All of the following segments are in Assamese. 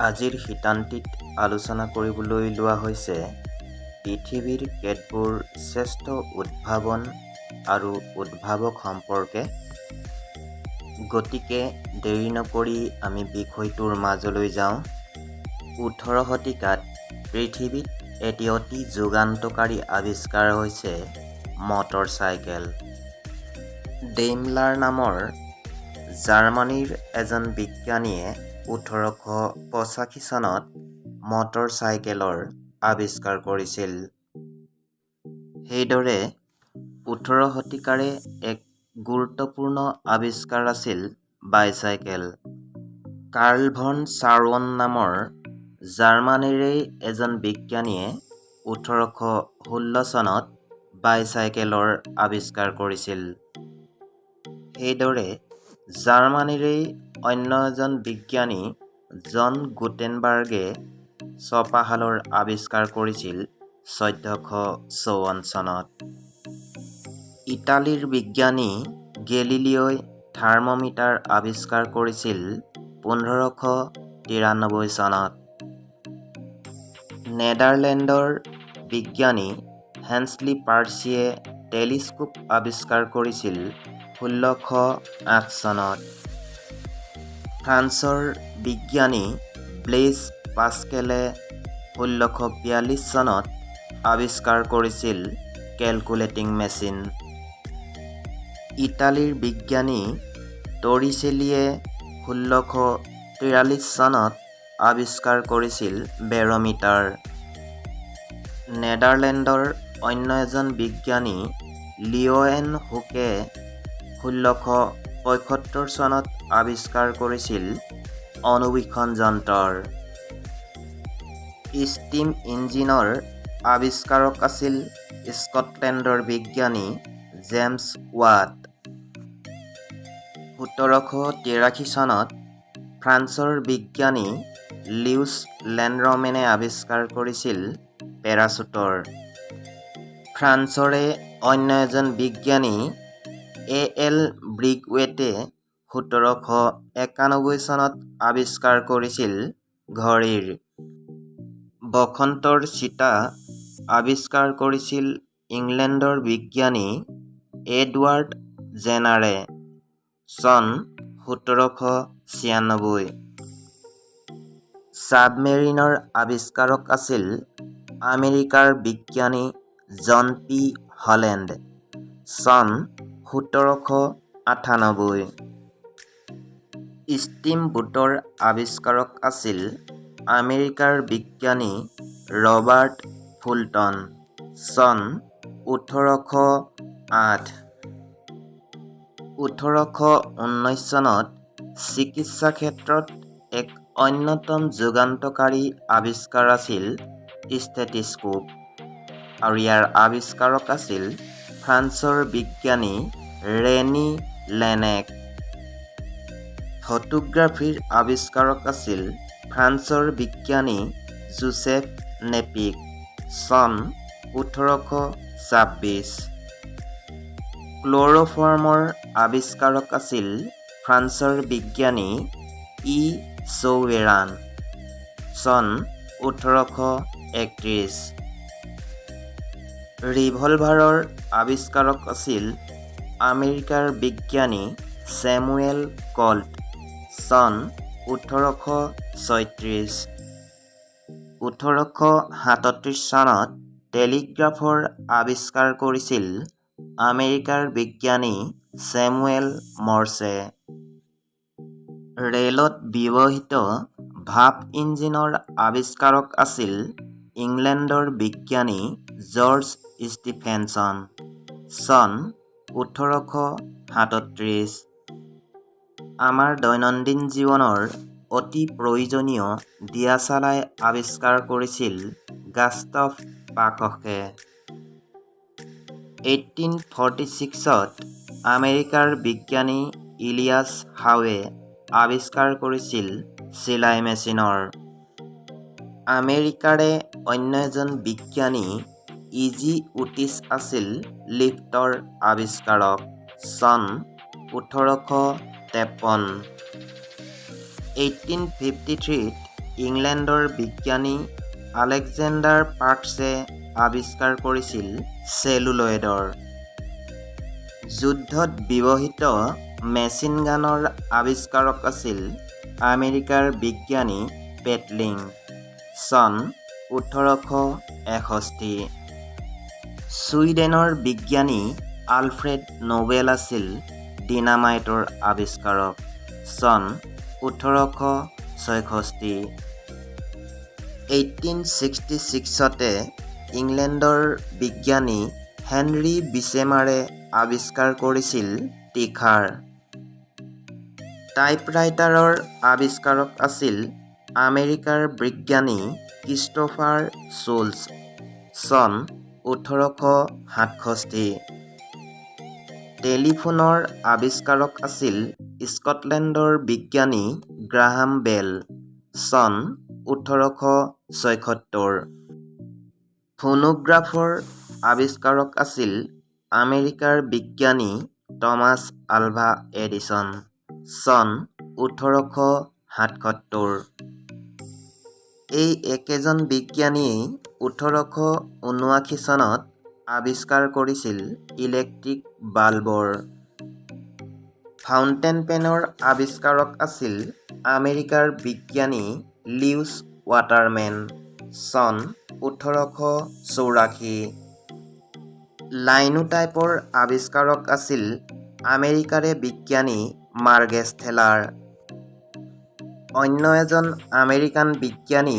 আজিৰ শিতানটিত আলোচনা কৰিবলৈ লোৱা হৈছে পৃথিৱীৰ কেতবোৰ শ্ৰেষ্ঠ উদ্ভাৱন আৰু উদ্ভাৱক সম্পৰ্কে। গতিকে দেৰি নকৰি আমি বিষয়টোৰ মাজলৈ যাওঁ। 18 শতিকাত পৃথিৱীত এটি অতি যুগান্তকাৰী আৱিষ্কাৰ হৈছে মটৰ চাইকেল। ডেইমলাৰ নামৰ জাৰ্মানীৰ এজন বিজ্ঞানীয়ে 1885 চনত মটৰ চাইকেলৰ আৱিষ্কাৰ কৰিছিল। সেইদৰে 18 শতিকাৰে এক গুৰুত্বপূৰ্ণ আৱিষ্কাৰ আছিল বাইচাইকেল। কাৰ্ল ভন চাৰৱন নামৰ জাৰ্মানীৰেই এজন বিজ্ঞানীয়ে 1816 চনত বাইচাইকেলৰ আৱিষ্কাৰ কৰিছিল। সেইদৰে জাৰ্মানীৰেই অন্য এজন বিজ্ঞানী জন গুটেনবাৰ্গে ছপাশালৰ আৱিষ্কাৰ কৰিছিল 1454 চনত। ইটালীৰ বিজ্ঞানী গেলিলিঅ'ই থাৰ্মমিটাৰ আৱিষ্কাৰ কৰিছিল 1593 চনত। নেডাৰলেণ্ডৰ বিজ্ঞানী হেন্স লিপাৰ্চিয়ে টেলিস্কোপ আৱিষ্কাৰ কৰিছিল 1608 চনত। ফ্ৰান্সৰ বিজ্ঞানী ব্লেইজ পাস্কেলে 1642 চনত আৱিষ্কাৰ কৰিছিল কেলকুলেটিং মেচিন। ইটালীৰ বিজ্ঞানী টৰিচেলিয়ে 1643 চনত আৱিষ্কাৰ কৰিছিল বেৰ'মিটাৰ। নেডাৰলেণ্ডৰ অন্য এজন বিজ্ঞানী লিঅ'ৱেনহুকে 1675 চনত আৱিষ্কাৰ কৰিছিল অণুবীক্ষণ যন্ত্ৰৰ। ষ্টীম ইঞ্জিনৰ আৱিষ্কাৰক আছিল স্কটলেণ্ডৰ বিজ্ঞানী জেমছ ৱাট। 1783 চনত ফ্ৰান্সৰ বিজ্ঞানী লিউচ লেণ্ডৰমেনে আৱিষ্কাৰ কৰিছিল পেৰাচুটৰ। ফ্ৰান্সৰে অন্য এজন বিজ্ঞানী এ এল ব্ৰিগুৱেটে 1791 চনত আৱিষ্কাৰ কৰিছিল ঘড়ীৰ। বসন্তৰ ছিটা আৱিষ্কাৰ কৰিছিল ইংলেণ্ডৰ বিজ্ঞানী এডৱাৰ্ড জেনাৰে, চন 1796। ছাবমেৰিনৰ আৱিষ্কাৰক আছিল আমেৰিকাৰ বিজ্ঞানী জন পি হলেণ্ড, চন 1798। ষ্টীমবোটৰ আৱিষ্কাৰক আছিল আমেৰিকাৰ বিজ্ঞানী ৰবাৰ্ট ফুলটন, চন 1808। 1819 চনত চিকিৎসা ক্ষেত্ৰত এক অন্যতম যুগান্তকাৰী আৱিষ্কাৰ আছিল ষ্টেথিস্কোপ আৰু ইয়াৰ আৱিষ্কাৰক আছিল ফ্ৰান্সৰ বিজ্ঞানী ৰেনি লেনেক। ফটোগ্ৰাফীৰ আৱিষ্কাৰক আছিল ফ্ৰান্সৰ বিজ্ঞানী জোচেফ নেপিক, চন 1826। ক্ল'ৰ'ফৰ্মৰ আৱিষ্কাৰক আছিল ফ্ৰান্সৰ বিজ্ঞানী ই ছৌৱেৰান, চন 1831। ৰিভলভাৰৰ আৱিষ্কাৰক আছিল আমেৰিকাৰ বিজ্ঞানী ছেমুৱেল কল্ট, চন 1836। 1837 চনত টেলিগ্ৰাফৰ আৱিষ্কাৰ কৰিছিল আমেৰিকাৰ বিজ্ঞানী ছেমুৱেল মৰ্ছে। ৰেলত ব্যৱহৃত ভাপ ইঞ্জিনৰ আৱিষ্কাৰক আছিল ইংলেণ্ডৰ বিজ্ঞানী জৰ্জ ষ্টিফেনছন, চন 1837। আমাৰ দৈনন্দিন জীৱনৰ অতি প্ৰয়োজনীয় দিয়াচলাই আৱিষ্কাৰ কৰিছিল গাস্তভ পাকছে। 1846ত আমেৰিকাৰ বিজ্ঞানী ইলিয়াছ হাৱে আৱিষ্কাৰ কৰিছিল চিলাই মেচিনৰ। আমেৰিকাৰে অন্য এজন বিজ্ঞানী ইজি ওটিছ আছিল লিফ্টৰ আৱিষ্কাৰক, চন 1853। 1853ত ইংলেণ্ডৰ বিজ্ঞানী আলেকজেণ্ডাৰ পাৰ্কছে আৱিষ্কাৰ কৰিছিল চেলুলয়েডৰ। যুদ্ধত ব্যৱহৃত মেচিন গানৰ আৱিষ্কাৰক আছিল আমেৰিকাৰ বিজ্ঞানী পেটলিং, চন 1861। ছুইডেনৰ বিজ্ঞানী আলফ্ৰেড নোবেল আছিল ডিনামাইটৰ আৱিষ্কাৰক, চন 1866। 1866তে ইংলেণ্ডৰ বিজ্ঞানী হেনৰী বিছেমাৰে আৱিষ্কাৰ কৰিছিল তীখাৰ। টাইপৰাইটাৰৰ আৱিষ্কাৰক আছিল আমেৰিকাৰ বিজ্ঞানী ক্ৰিষ্টোফাৰ শ্বুল্টজ, চন 1867। টেলিফোনৰ আৱিষ্কাৰক আছিল স্কটলেণ্ডৰ বিজ্ঞানী গ্ৰাহাম বেল, চন 1876। ফোনোগ্ৰাফৰ আৱিষ্কাৰক আছিল আমেৰিকাৰ বিজ্ঞানী টমাছ আলভা এডিছন, চন 1877। এই একেজন বিজ্ঞানীয়েই 1879 চনত আৱিষ্কাৰ কৰিছিল ইলেক্ট্ৰিক বাল্বৰ। ফাউণ্টেইন পেনৰ আৱিষ্কাৰক আছিল আমেৰিকাৰ বিজ্ঞানী লিউছ ৱাটাৰমেন, চন 1884। লাইনোটাইপৰ আৱিষ্কাৰক আছিল আমেৰিকাৰে বিজ্ঞানী মাৰ্গেছথেলাৰ। অন্য এজন আমেৰিকান বিজ্ঞানী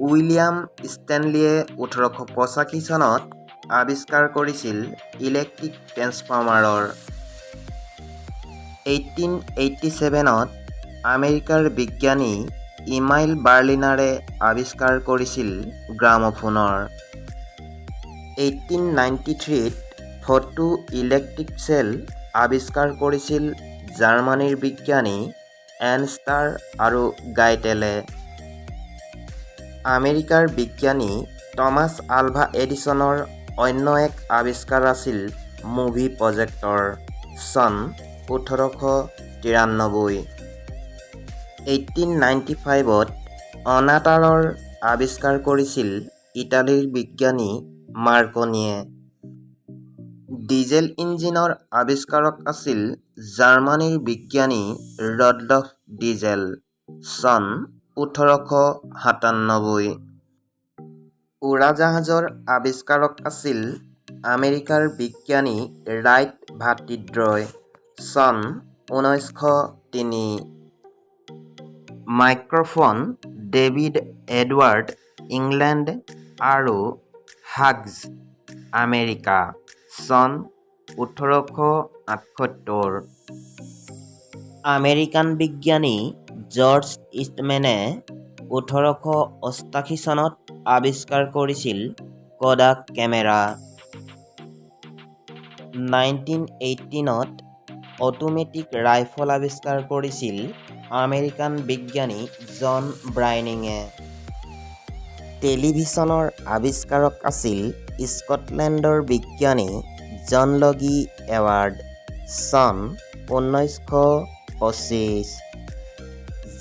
উইলিয়াম ষ্টেনলীয়ে 1885 চনত আৱিষ্কাৰ কৰিছিল ইলেক্ট্ৰিক ট্ৰেন্সফৰ্মাৰৰ। 1887ত আমেৰিকাৰ বিজ্ঞানী ইমাইল বাৰ্লিনাৰে আৱিষ্কাৰ কৰিছিল গ্ৰামোফোনৰ। 1893ত ফটো ইলেক্ট্ৰিক চেল আৱিষ্কাৰ কৰিছিল জাৰ্মানীৰ বিজ্ঞানী এৰ্নষ্টাৰ আৰু গাইটেলে। আমেৰিকাৰ বিজ্ঞানী টমাছ আলভা এডিছনৰ অন্য এক আৱিষ্কাৰ আছিল মুভি প্ৰজেক্টৰ, চন 1893। 1895ত অনাতাঁৰৰ আৱিষ্কাৰ কৰিছিল ইটালীৰ বিজ্ঞানী মাৰ্কনিয়ে। ডিজেল ইঞ্জিনৰ আৱিষ্কাৰক আছিল জাৰ্মানীৰ বিজ্ঞানী ৰডলফ ডিজেল, চন 1897। উৰাজাহাজৰ আৱিষ্কাৰক আছিল আমেৰিকাৰ বিজ্ঞানী ৰাইট ভ্ৰাতৃদ্বয়, চন 1903। মাইক্ৰফ'ন ডেভিড এডৱাৰ্ড, ইংলেণ্ড আৰু হাগ্ছ, আমেৰিকা, চন 1878। আমেৰিকান বিজ্ঞানী জৰ্জ ইষ্টমেনে 1888 চনত আৱিষ্কাৰ কৰিছিল ক'ডাক কেমেৰা। 1918ত অটোমেটিক ৰাইফল আৱিষ্কাৰ কৰিছিল আমেৰিকান বিজ্ঞানী জন ব্ৰাউনিঙে। টেলিভিছনৰ আৱিষ্কাৰক আছিল স্কটলেণ্ডৰ বিজ্ঞানী জন লগি এৱাৰ্ড, চন 1925।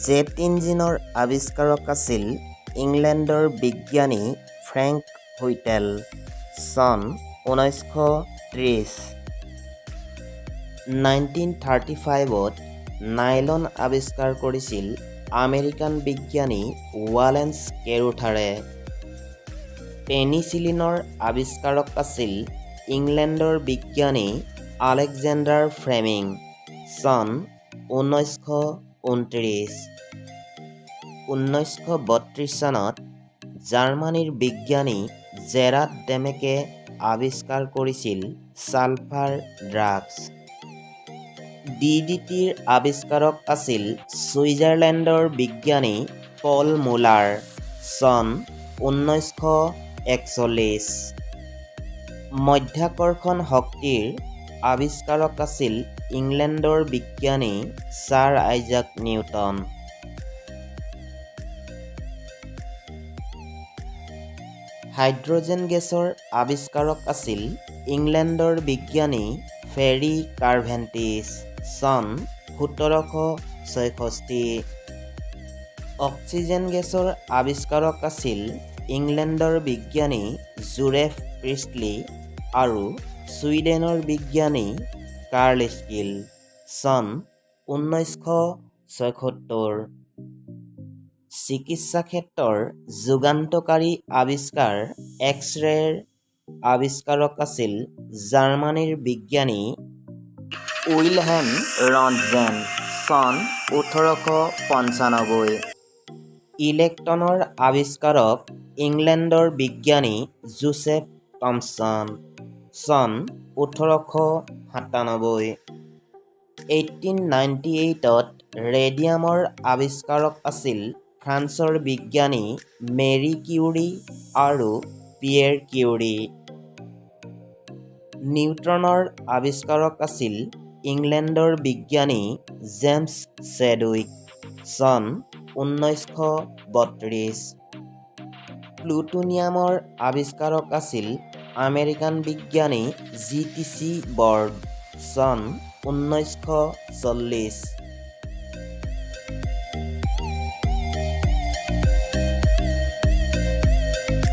জেট ইঞ্জিনৰ আৱিষ্কাৰক আছিল ইংলেণ্ডৰ বিজ্ঞানী ফ্ৰেংক হুইটেল, চন 1930। 1935ত নাইলন আৱিষ্কাৰ কৰিছিল আমেৰিকান বিজ্ঞানী ৱালেন্স কেৰুথাৰে। পেনিচিলিনৰ আৱিষ্কাৰক আছিল ইংলেণ্ডৰ বিজ্ঞানী আলেকজেণ্ডাৰ ফ্লেমিং, চন 1929। 1932 চনত জাৰ্মানীৰ বিজ্ঞানী জেৰাৰ্ড ডেমেকে আৱিষ্কাৰ কৰিছিল ছালফাৰ ড্ৰাগছ। ডিডিটিৰ আৱিষ্কাৰক আছিল ছুইজাৰলেণ্ডৰ বিজ্ঞানী পল মুলাৰ, চন 1941। মধ্যাকৰ্ষণ শক্তিৰ আৱিষ্কাৰক আছিল ইংলেণ্ডৰ বিজ্ঞানী ছাৰ আইজাক নিউটন। হাইড্ৰজেন গেছৰ আৱিষ্কাৰক আছিল ইংলেণ্ডৰ বিজ্ঞানী ফেৰী কাৰ্ভেণ্টিছ, চন 1766। অক্সিজেন গেছৰ আৱিষ্কাৰক আছিল ইংলেণ্ডৰ বিজ্ঞানী জোৰেফ প্ৰিষ্টলি আৰু ছুইডেনৰ বিজ্ঞানী কাৰ্ল স্কিল, চন 1976। চিকিৎসা ক্ষেত্ৰৰ যুগান্তকাৰী আৱিষ্কাৰ এক্স-ৰেৰ আৱিষ্কাৰক আছিল জাৰ্মানীৰ বিজ্ঞানী উইলহেম ৰণ্টজেন, চন 1895। ইলেক্ট্ৰনৰ আৱিষ্কাৰক ইংলেণ্ডৰ বিজ্ঞানী জোচেফ থমছন, চন 1897। 1898ত ৰেডিয়ামৰ আৱিষ্কাৰক আছিল ফ্ৰান্সৰ বিজ্ঞানী মেৰী কিউৰী আৰু পিয়েৰ কিউৰী। নিউট্ৰনৰ আৱিষ্কাৰক আছিল ইংলেণ্ডৰ বিজ্ঞানী জেমছ চেডউইক, চন 1932। প্লুটোনিয়ামৰ আৱিষ্কাৰক আছিল আমেৰিকান বিজ্ঞানী জি টি চি বৰ্ড, চন 1940।